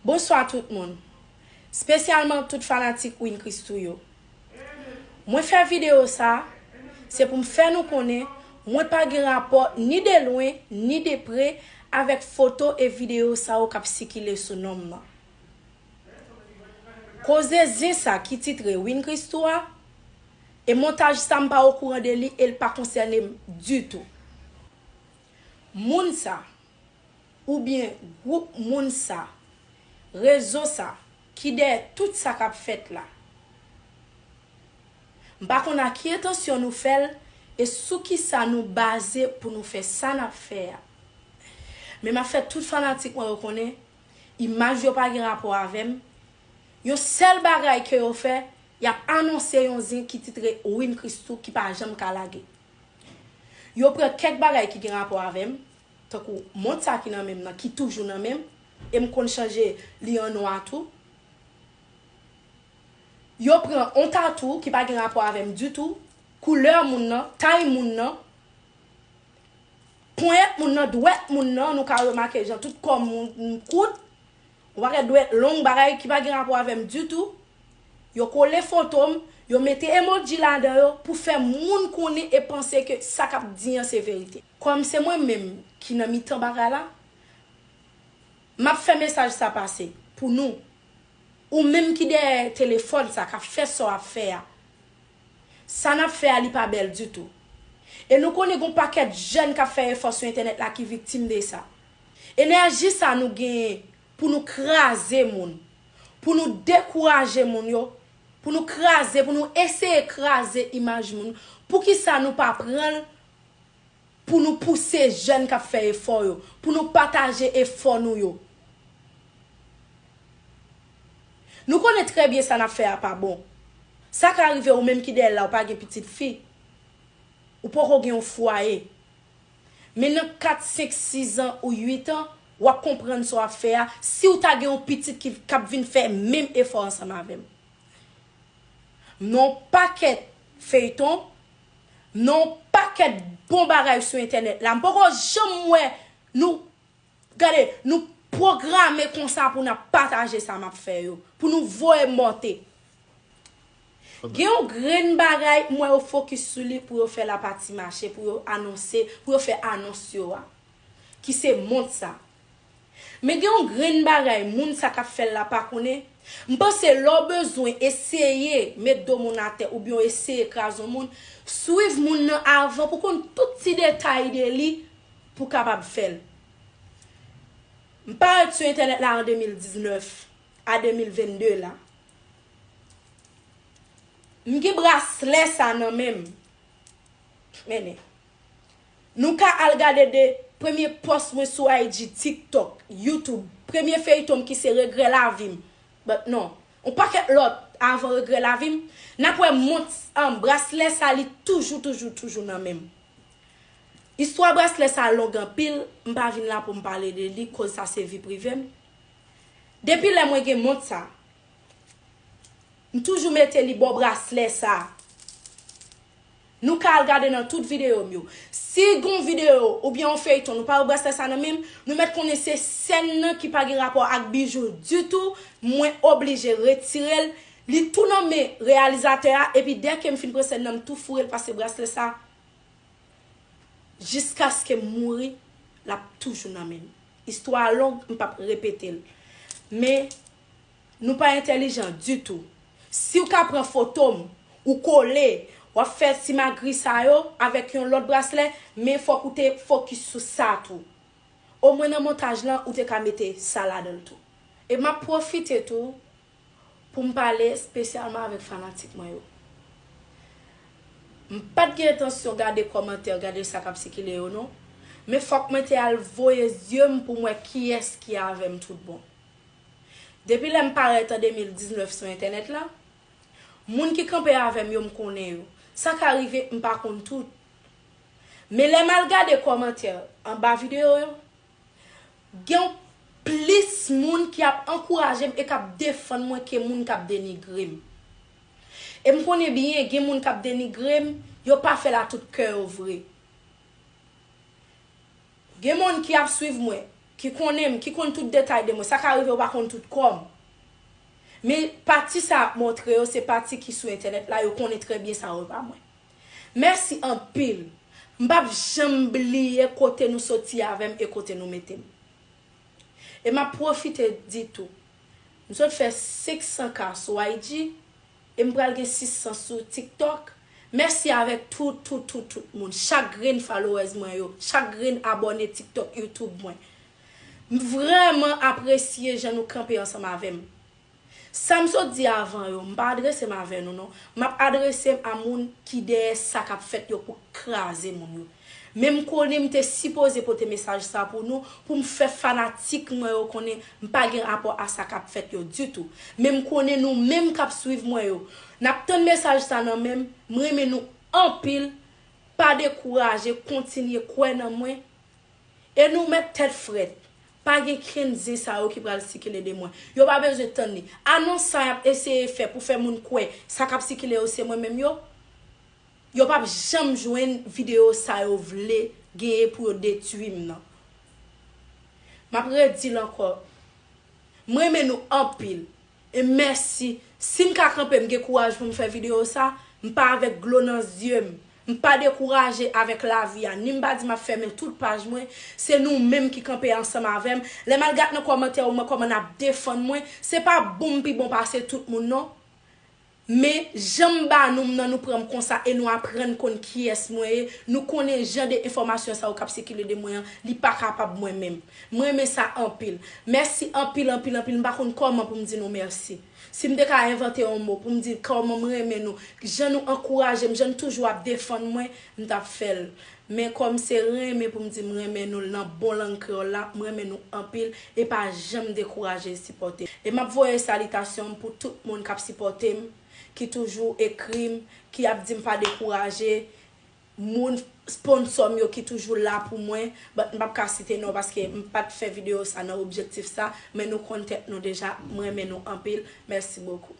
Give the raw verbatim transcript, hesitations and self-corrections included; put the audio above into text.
Bonswa tout moun, spesyalman tout fanatik Win Christoo yo. Mwen fè videyo sa, se pou m fè nou konnen mwen pa gen rapò ni de lwen ni de pre avèk foto e videyo sa yo k ap sikile sou non m nan. Koze zen sa ki titre Win Christoo a, e montaj sa m pa okouran de li e l pa konsène m ditou. Moun sa, oubyen gwoup moun sa, rezo sa, ki dèyè tout sa k ap fèt la. M pa konn a ki entansyon nou fè l e sou kisa nou baze pou nou fè sa n ap fè a. Men m ap fè tout fanatik mwen yo konnen, imaj yo pa gen rapò avè m. Yon sèl bagay ke yo fè, y ap anonse yon zen ki titre Win Christoo ki pa janm ka lage. Yo pran kèk bagay ki gen rapò avè m, tankou mont sa ki nan men m nan, ki toujou nan men m, e m konn chanje li an nwa tou. Yo pran on tatou ki pa gen rapò avè m ditou, koulè moun nan, tay moun nan, ponyèt moun nan, dwèt moun nan, nou ka remake jan tout kò moun kout, yon pakèt dwèt long, bagay ki pa gen rapò avè m ditou. Yo kole foto m, yo mete emoji ladan yo pou fè moun konnen e panse ke sa k ap di an se verite. Kòm se mwen menm ki nan mitan bagay la, m ap fè mesaj sa pase pou nou. Ou menm ki dèyè telefòn sa, k ap fè sa w ap fè a. Sa n ap fè a, li pa bèl ditou. E nou konnen gen yon pakèt jèn k ap fè efò sou entènèt la ki viktim de sa. Enèji sa nou genyen pou nou kraze moun, pou nou dekouraje moun yo, pou nou kraze, pou nou eseye kraze imaj moun, poukisa nou pa pran l pou nou pouse jèn k ap fè efò yo, pou nou pataje efò nou yo? Nou konnen trè byen sa n ap fè a pa bon. Sa ka rive ou menm ki dèyè l la, ou pa gen pitit fi. Ou poko gen yon fwaye. Men nan kat, senk, sis an ou uit an, w ap konprann sa w ap fè a, si w ta gen yon pitit ki, k ap vin fè menm efò ansanm avè m. M nan yon pakèt feyton, m nan yon pakèt bon bagay sou entènèt la. M poko janm wè nou, gade, nou pwograme konsa pou n ap pataje sa m ap fè yo, pou nou voye monte. Gen yon grenn bagay, m wè yo fokis sou li pou yo fè lapati mache, pou yo anonse, pou yo fè anons yo a, ki se mont sa. Men gen yon grenn bagay moun sa k ap fè l la pa konnen. M panse lè w bezwen eseye met do moun atè oubyen w eseye kraze yon moun, swiv moun nan avan pou konn tout ti detay de li pou w kapab fè l. M parèt sou entènèt la an de mil diznèf a de mil vennde la. M gen braslè sa nan men m. Men, nou ka al gade de premye pòs mwen sou I G, TikTok, YouTube, premye feyton m ki se Regrè Lavi m. But non, yon pakèt lòt avan Regrè Lavi m. N ap wè mont, um, braslè sa, li toujou, toujou, toujou nan men m. Istwa braslè sa long anpil, m pa vin la pou m pale de li, koz sa se vi prive m. Depi lè mwen gen mont sa, m toujou mete li bò braslè sa. Nou ka al gade nan tout videyo m yo. Si gon videyo oubyen yon feyton nou pa wè braslè sa nan men m, nou mèt konnen se sèn nan ki pa gen rapò ak bijou ditou, mwen oblije retire l. Li tou nan men reyalizatè a, epi dèke m fin pran sèn nan, m tou foure l, paske braslè sa, jiskaske m mouri, l ap toujou nan men m. Istwa a long, m p ap repete l. Men, nou pa entèlijan ditou. Si w ka pran foto m, ou kole, w ap fè simagri sa yo avèk yon lòt braslè, men fòk ou te fokis sou sa tou. Omwen nan montaj lan, ou te ka mete sa ladan l tou. E m ap pwofite tou pou m pale espesyalman avèk fanatik mwen yo. M pa t gen entansyon gade kòmantè, gade sa k ap sikile yo non. Men fòk mwen te al voye zye m pou m wè kiyès ki avè m tout bon. Depi lè m parèt an de mil diznèf sou entènèt la, moun ki kanpe avè m yo, m konnen yo. Sa ka rive, m pa konn tout. Men lè m al gade kòmantè anba videyo yo, gen plis moun ki ap ankouraje m e k ap defann mwen ke moun k ap denigre m. E m konnen byen, gen moun k ap denigre m, yo pa fè l a tout kè yo vre. Gen moun ki ap swiv mwen, ki konnen m, ki konn tout detay de mwen. Sa ka rive yo pa konn tout kò m. Men pati sa ap montre yo, se pati ki sou entènèt la, yo konnen trè byen sa yo pa mwen. Mèsi anpil. M p ap janm bliye kote nou soti avè m e kote nou mete m. E m ap pwofite di tou, m sot fè senk san K sou I G e m pral gen sis san sou TikTok. Mèsi avèk tout, tout, tout, tout moun. Chak grenn followers mwen yo, chak grenn abòne TikTok, YouTube mwen. M vrèman apresye jan nou kanpe ansanm avè m. Sa m sot di avan yo, m pa adrese m avè nou non. M ap adrese m a moun ki dèyè sa k ap fèt yo pou kraze moun yo. Men m konnen m te sipoze pote mesaj sa pou nou, pou m fè fanatik mwen yo konnen m pa gen rapò a sa k ap fèt yo ditou. Men m konnen nou menm k ap swiv mwen yo, n ap tann mesaj sa nan men m, m renmen nou anpil, pa dekouraje, kontinye kwè nan mwen. E nou mèt tèt frèt. Pa gen kenn zen sa yo ki pral sikile de mwen. Yo pa bezwen tann li. Anons sa y ap eseye fè pou fè moun kwè sa k ap sikile yo se mwen menm yo, yo p ap janm jwenn videyo sa yo vle genyen pou yo detwi m nan. M ap redi l ankò. M renmen nou anpil. E mèsi. Si m ka kanpe, m gen kouraj pou m fè videyo sa, m pa avèk dlo nan zye m. M pa dekouraje avèk lavi a. Ni m pa di m ap fèmen tout paj mwen. Se nou menm ki kanpe ansanm avè m. Lè m al gad nan kòmantè yo, m wè kòman n ap defann mwen. Se pa bon m pi bon pase tout moun non. Men jan m ba nou m nan, nou pran m konsa e nou aprann konn kiyès mwen ye. Nou konnen jan de enfòmasyon sa yo k ap sikile de mwen an, li pa kapab mwen menm. M renmen sa anpil. Mèsi anpil, anpil, anpil. M pa konn kòman pou m di nou mèsi. Si m te ka envante yon mo pou m di kòman m renmen nou, jan nou ankouraje m, jan nou toujou ap defann mwen, m t ap fè l. Men kòm se renmen pou m di m renmen nou nan bon lang kreyòl la, m renmen nou anpil e pa janm dekouraje sipòte m. E m ap voye salitasyon m pou tout moun k ap sipòte m, ki toujou ekri m, ki ap di m pa dekouraje. Moun sponsò m yo ki toujou la pou mwen, but m p ap ka site non paske m pa t fè videyo sa nan objektif sa, men nou konn tèt nou deja, m renmen nou anpil, mèsi bokou.